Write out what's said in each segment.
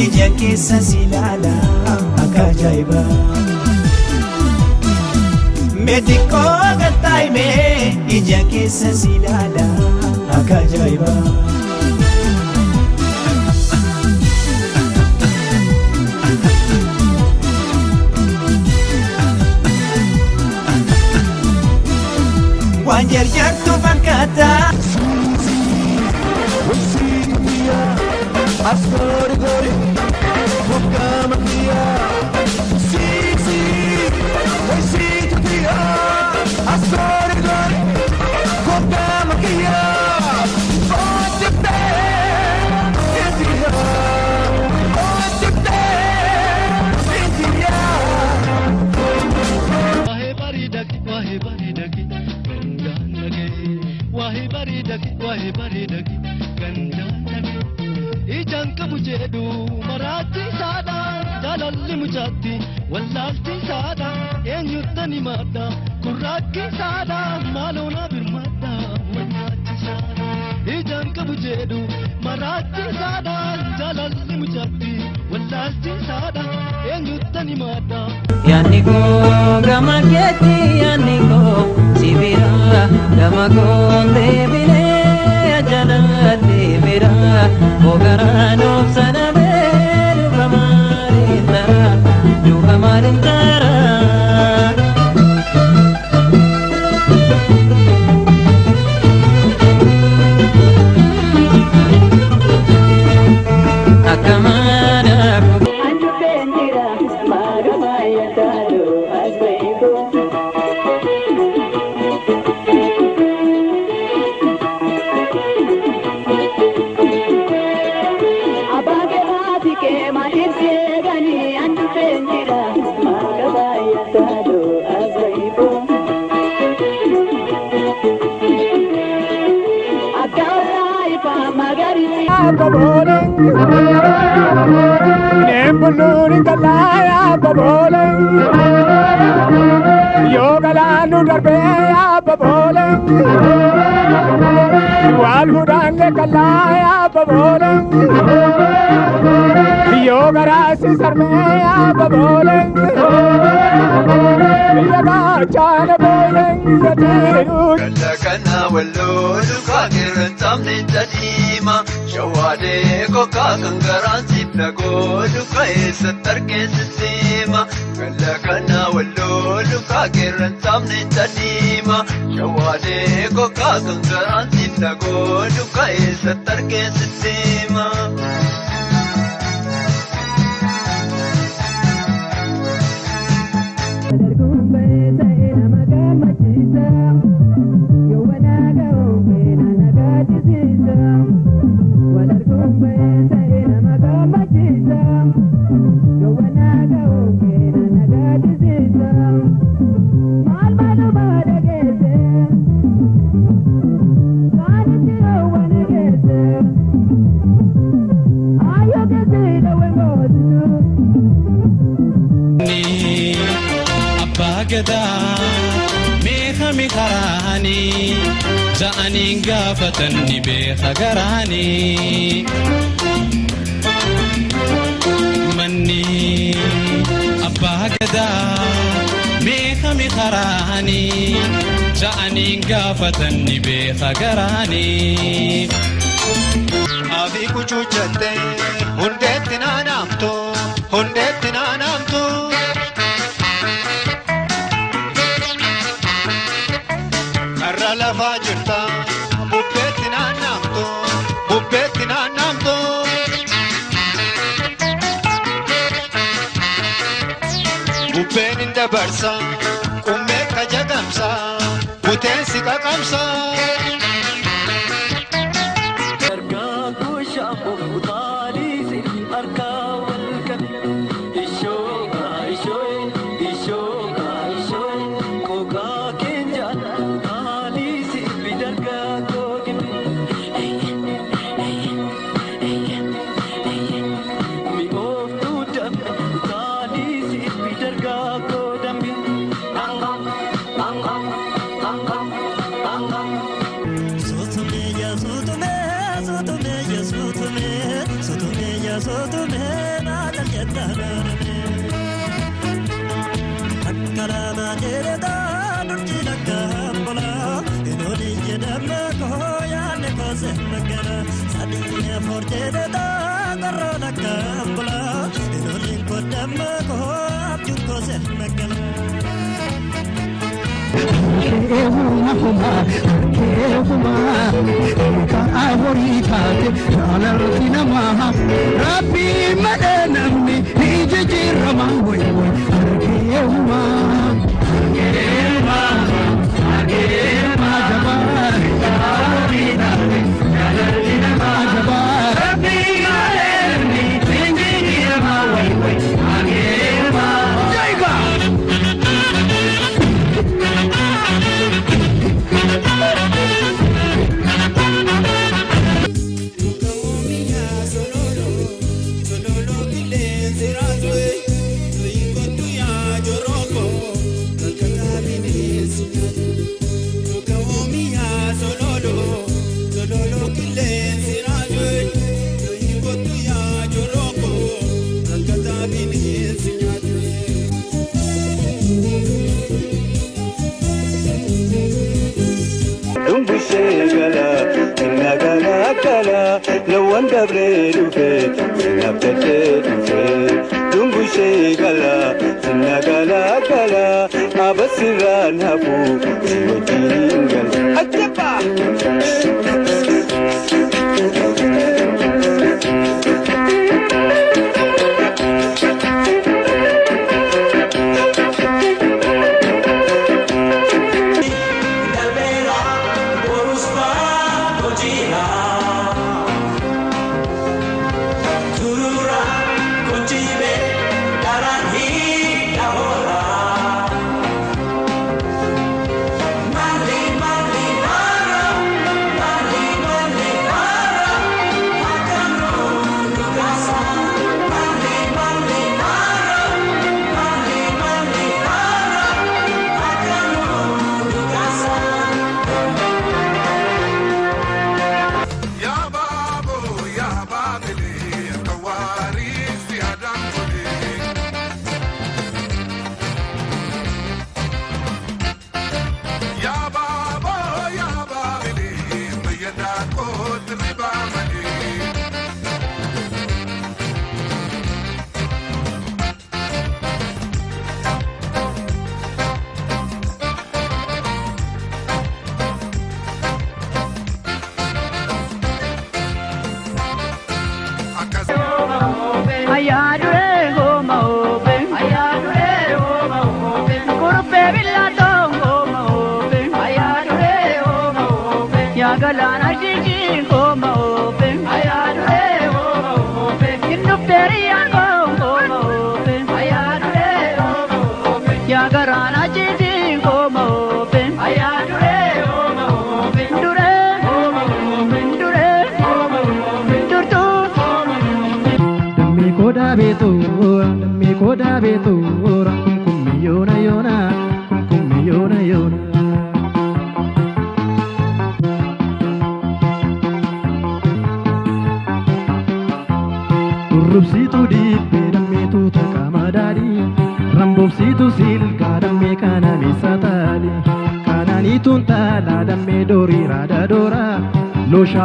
Ija keessa si ilaala akka ajaa'ibaa. Meetikoo galtaa'imee ija keessa si ilaala akka ajaa'ibaa. Waan jarjartu fakkaata. Asgori gori, hoggaama kiyya, siisi, waysiitu tiyya. Asgori gori, hoggaama kiyya, oojjibdee sintiyya, oojjibdee sintiyya. Waa'ee bareedaki, waa'ee bareedaki, gandaan nagee. Waa'ee bareedaki, waa'ee bareedaki, gandaan nagee. Ijaan qabu jedhu maraatti saadha, jaalalli mucaatti wallaalti saadha, eenyutti himadha, gurraakki saadha, maaloo na birmadha, wallaalchi saadha. Ijaan qabu jedhu maraatti saadha, jaalalli mucaatti wallaalchi saadha, eenyutti himadha. Yaanni koo gama keetti, yaanni koo si bira, gama koon deebinee ajaa'ibatti bira, hogaraan obsa dhabee duuba maaliin tara, duuba maaliin tara. Akka mana Yoo galaannu darbee abba boole, wal fuudhanne kallaa abba boole, yoo garaasi sarmee abba boole, biyya gaachana boole yatiiru. Galla kana walloo lukaa qeerransaamne tadiima shawaadee kokkaa kan garaan siif dhagoo luka eessatti argeessisiima. Galla kana walloo lukaa qeerransaamne tadiima shawaadee kokkaa kan garaan siif dhagoo luka eessatti argeessisiima. Abbaa gadaa meeqami karaanii ja'aniin gaafatan ni beeka garaanii. Manni abbaa gadaa meeqami karaanii ja'aniin gaafatan ni beeka garaanii. Kuchuuchatte hundeetti naanaamtu hundeetti naanaamtu. Karra lafaa jirta bubbeetti naanaamtu bubbeetti naanaamtu. Bubbeen hin dabarsa qummee kajagamsa buteen si qaqamsa.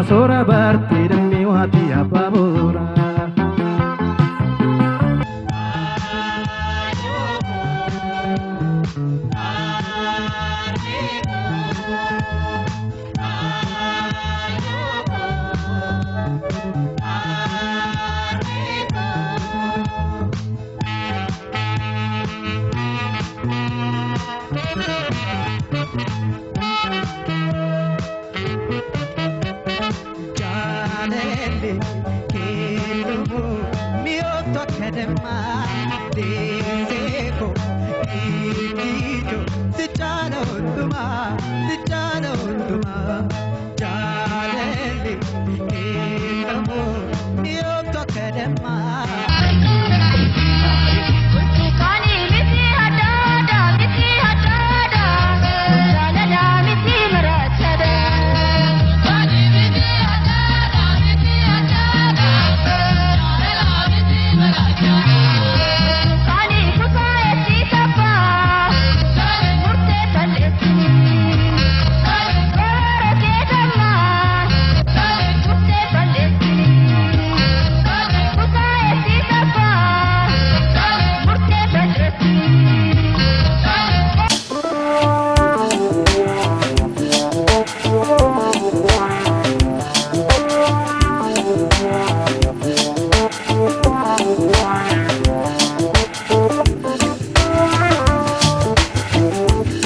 Sora barte damme ati abbaa booraa. Jaalelle keellumu mi'ootto akka dammaa.